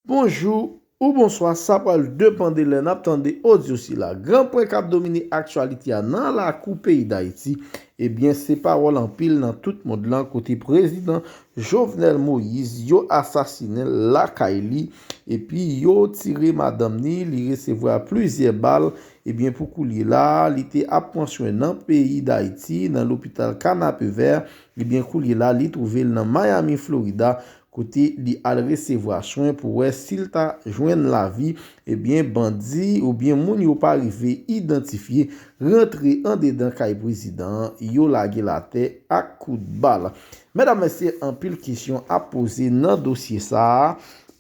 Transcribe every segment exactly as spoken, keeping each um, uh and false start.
Bonjou ou bonswa, sa pral depann de lè n ap tande odyo sila. Gran pwen k ap domine aktyalite a nan lakou peyi Dayiti, ebyen, se pawòl anpil nan tout mond lan kote prezidan Jovenel Moïse, yo asasinen l lakay li, epi yo tire madanm ni, li resevwa plizyè bal, ebyen, pou koulye la, li te ap pran swen nan peyi Dayiti, nan lopital Kanapevè, ebyen, koulye la, li twouve l nan Miami, Florida, kote li al resevwa swen pou wè si l ta jwenn lavi, ebyen, bandi oubyen moun yo pa rive idantifye rantre andedan kay prezidan an, yo lage l atè ak kout bal. Medam, mesye, anpil kesyon ap poze nan dosye sa a,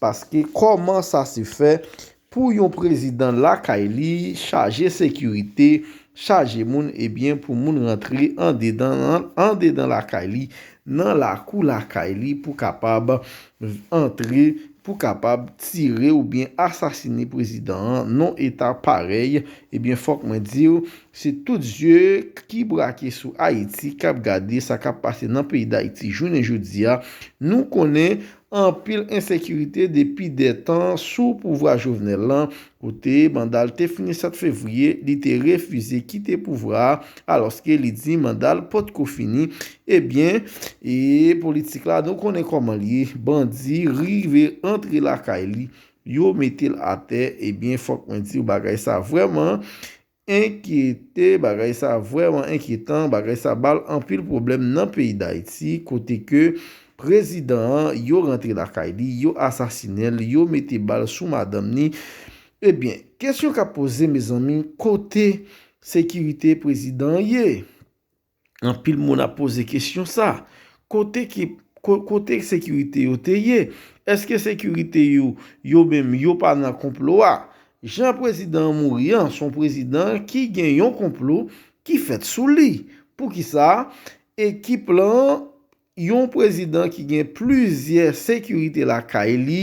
paske kòman sa se fè pou yon prezidan lakay li, chaje sekirite, chaje moun, ebyen, pou moun rantre andedan, andedan lakay li, nan lakou lakay li, pou kapab antre, pou kapab tire oubyen asasine prezidan an, nan eta parèy, ebyen, fòk mwen di w, se tout zye ki brake sou Ayiti k ap gade sa k ap pase nan peyi Dayiti jounen jodi a. Nou konnen anpil ensekirite depi dè tan sou pouvwa Jovenel lan, kote manda l te fini sèt fevriye, li te refize kite pouvwa a, alòske li di manda l potko fini. Ebyen, e politik la, nou konnen kòman l ye, bandi rive antre lakay li, yo mete l atè, ebyen, fòk mwen di w, bagay sa vrèman enkyete, bagay sa vrèman enkyetan, bagay sa ba l anpil pwoblèm nan peyi Dayiti, kote ke prezidan an, yo rantre lakay li, yo asasinen l, yo mete bal sou madanm ni. Ebyen, kesyon k ap poze, mezanmi, kote sekirite prezidan an ye? Anpil moun ap poze kesyon sa. Kote ki, ko-, kote sekirite yo te ye? Èske sekirite yo, yo menm, yo pa nan konplo a? Jan prezidan an mouri an, se yon prezidan ki gen yon konplo ki fèt sou li. Poukisa? Ekip lan, yon prezidan ki gen plizyè sekirite lakay li,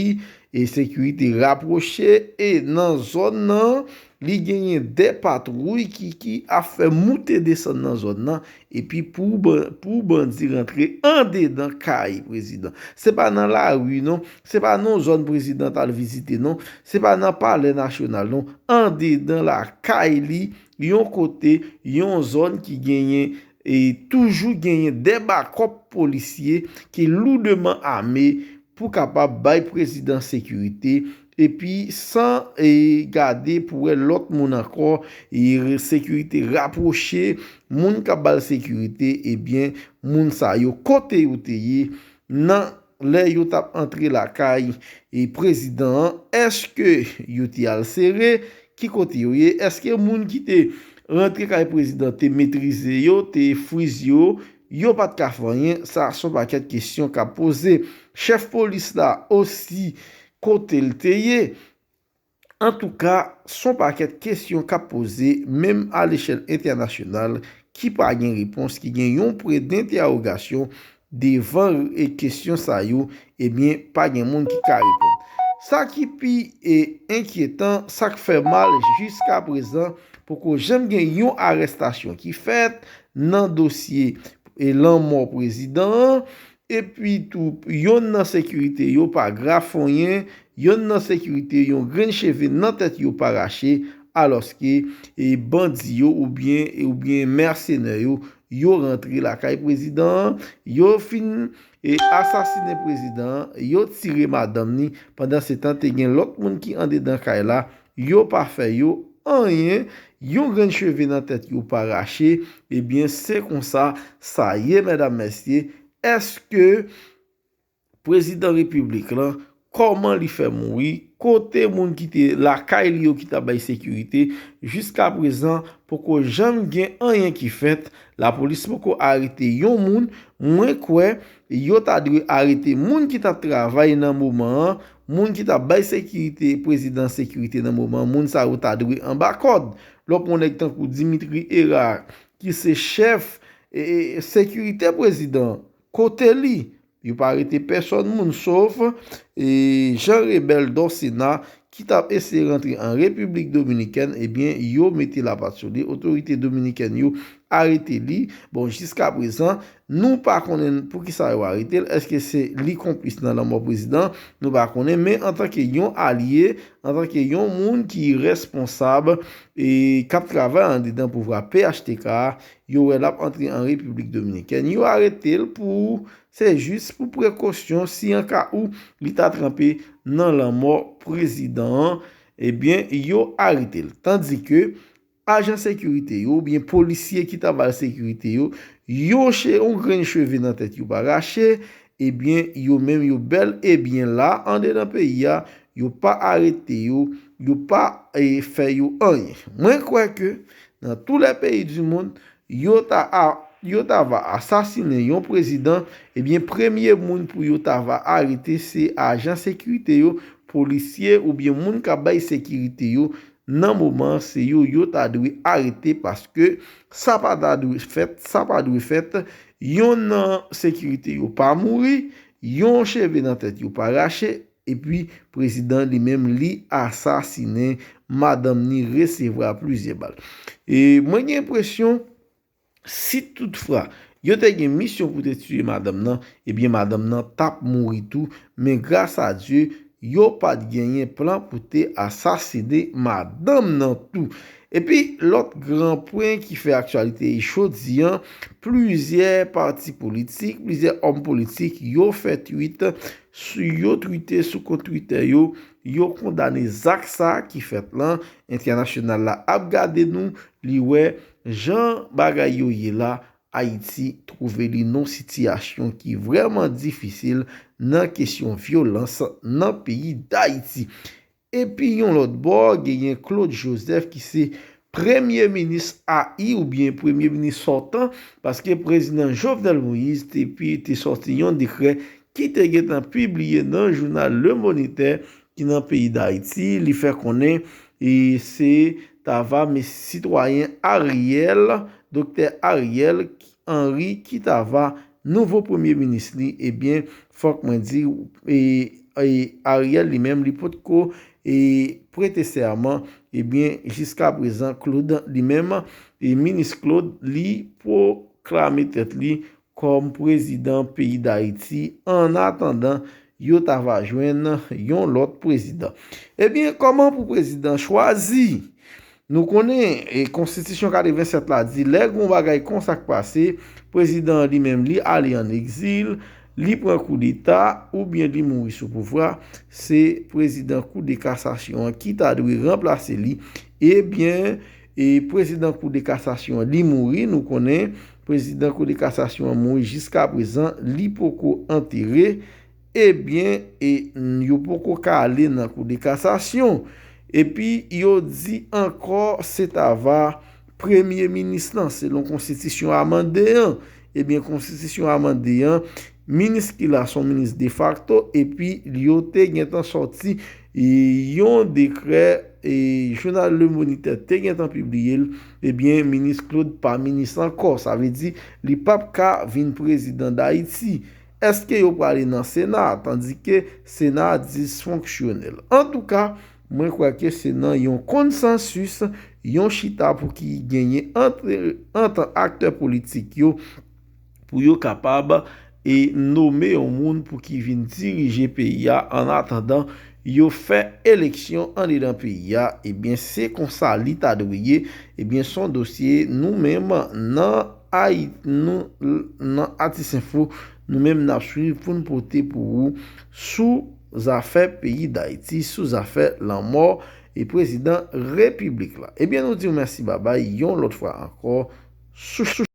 e sekirite rapwoche, e nan zòn nan, li genyen de patwouy ki, ki ap fè moute desann nan zòn nan, epi pou ban-, pou bandi rantre andedan kay prezidan. Se pa nan lari non, se pa nan zòn prezidan t al vizite non, se pa nan palè nasyonal non, andedan lakay li, yon kote, yon zòn ki genyen, e toujou genyen de bakòp polisye ki loudeman ame pou kapab bay prezidan sekirite, epi san, e, gade pou wè lòt moun ankò, e, sekirite rapwoche, moun k ap ba l sekirite, ebyen, moun sa yo kote yo te ye nan lè yo t ap antre lakay, e, prezidan an, èske yo te al sere? Ki kote yo ye? Èske moun ki te rantre kay prezidan te metrize yo, te frizye yo? Yo pa t ka fè anyen. Sa se yon pakèt kesyon k ap poze. Chèf polis la osi, kote l te ye? Antouka, se yon pakèt kesyon k ap poze, menm a lechèl entènasyonal, ki pa gen repons, ki gen yon pwen dentèwogasyon devan, e, kesyon sa yo, ebyen, pa gen moun ki ka reponn. Sa ki pi, e, enkyetan, sa k fè mal jiska prezan, poko janm gen yon arèstasyon ki fèt nan dosye, e, lanmò prezidan an. Epi tou, yonn nan sekirite yo pa grafonyen, yonn nan sekirite yon grenn cheve nan tèt yo pa rache, alòske, e, bandi yo oubyen, oubyen mèsenè yo, yo rantre lakay prezidan an, yo fin, e, asasinen prezidan an, yo tire madanm ni, pandansetan te gen lòt moun ki andedan kay la, yo pa fè yo anyen, yon grenn cheve nan tèt yo pa rache, ebyen se konsa sa ye, medam, mesye, èske prezidan repiblik lan, kòman li fè mouri, kote moun ki te lakay li yo ki t ap bay sekirite, jiska prezan, poko janm gen anyen ki fèt, lapolis poko arete yon moun, mwen kwè, yo ta dwe arete moun ki t ap travay nan moman an, moun ki t ap bay sekirite, prezidan sekirite nan moman an, moun sa yo ta dwe anba kòd. Lè w pran yon nèg tankou Dimitri Hérard, ki se chèf, e, e, sekirite prezidan, kote li? Yo pa rete pèsòn moun, sof, e, Jean Rebel Dorcénat, ki t ap eseye rantre an Repiblik Dominikèn, ebyen, yo mete lapat sou li. Otorite dominikèn yo arete li. Bon, jiska prezan, nou pa konnen poukisa yo arete l. Èske se li konplis nan lanmò prezidan? Nou pa konnen. Men antanke yon alye, antanke yon moun ki responsab e k ap travay andedan pouvwa P H T K a, yo wè l ap antre an Repiblik Dominikèn. Yo arete l pou, se jis pou prekosyon, si an ka ou li ta tranpe nan lanmò prezidan an, ebyen, yo arete l. Tandike ajan sekirite yo, oubyen polisye ki ta ba l sekirite yo, yon che-, yon grenn cheve nan tèt yo pa rache, ebyen, yo menm yo bèl e byen la, andedan peyi a, yo pa arete yo, yo pa, e, fè yo anyen. Mwen kwè ke nan tous les pays du monde, yo ta a, yo ta va asasinen yon prezidan, ebyen, premye moun pou yo ta va arete, se ajan sekirite yo, polisye oubyen moun k ap bay sekirite yo, nan moman se yo, yo ta dwe arete, paske sa pa ta dwe fèt, sa pa dwe fèt. Yonn nan sekirite yo pa mouri, yon cheve nan tèt yo pa rache, epi prezidan li menm li asasinen, madanm ni resevwa plizyè bal. E mwen gen enpresyon, si toutfwa yo te gen misyon pou te tiye madanm nan, ebyen madanm nan t ap mouri tou, men gras a Dye, yo pa t genyen plan pou te asasinen madanm nan tou. Epi lòt gran pwen ki fè aktyalite jodi an, plizyè pati politik, plizyè òm politik, yo fè twit, sou, yo twite sou kont Twitter yo, yo kondane zak sa ki fèt lan. Entènasyonal la ap gade nou, li wè jan bagay yo ye la, Ayiti twouve li nan sitiyasyon ki vrèman difisil nan kesyon vyolans nan peyi Dayiti. Epi yon lòt bò, genyen Claude Joseph ki se premye minis ayi oubyen premye minis sòtan, paske prezidan Jovenel Moïse te, pi, te sòti yon dekrè ki te gentan pibliye nan jounal Le Moniteur ki nan peyi Dayiti. Li fè konnen e se ta va men sitwayen Ariel, doktè Ariel Henry ki ta va nouvo premye minis li, ebyen, fòk mwen di, e, e, Ariel li menm, li potko, e, prete sèman, ebyen, jiska prezan, Claude li menm, e, minis Claude, li pwoklame tèt li kòm prezidan peyi Dayiti, an atandan, yo ta va jwenn yon lòt prezidan. Ebyen, kòman pou prezidan chwazi? Nou konnen, e, konstitisyon katrevennsèt la di, lè gon bagay konsa k pase, prezidan an li menm, li ale an egzil, li pran koudeta, oubyen li mouri sou pouvwa, se prezidan kou de kasasyon an ki ta dwe ranplase li. Ebyen, e, prezidan kou de kasasyon an, li mouri, nou konnen, prezidan kou de kasasyon an mouri, jiska prezan, li poko antere. Ebyen, e, yo poko ka ale nan kou de kasasyon. Epi, yo di ankò, se ta va premye minis lan, selon konstitisyon amande an. Ebyen, konstitisyon amande an, minis ki la se yon minis defakto, epi yo te gentan sòti, e, yon dekrè, e, jounal Le Moniteur te gentan pibliye l, ebyen, minis Claude pa minis ankò. Sa vle di, li p ap ka vin prezidan Dayiti. Èske yo prale nan Sena, tandike Sena a disfonksyonèl? Antouka, mwen kwè ke se nan yon konsansis, yon chita pou ki genyen ant, ant aktè politik yo, pou yo kapab, e, nome yon moun pou ki vin dirije peyi a, an atandan yo fè eleksyon andedan peyi a. Ebyen, se konsa li ta dwe ye. Ebyen, se yon dosye nou menm nan Ayi-, nou, nan Atis Enfo, nou menm n ap swiv pou n pote pou ou sou zafè peyi Dayiti, sou zafè lanmò e prezidan repiblik la. Ebyen, nou di w mèsi, babay, yon lòt fwa ankò, sou, sou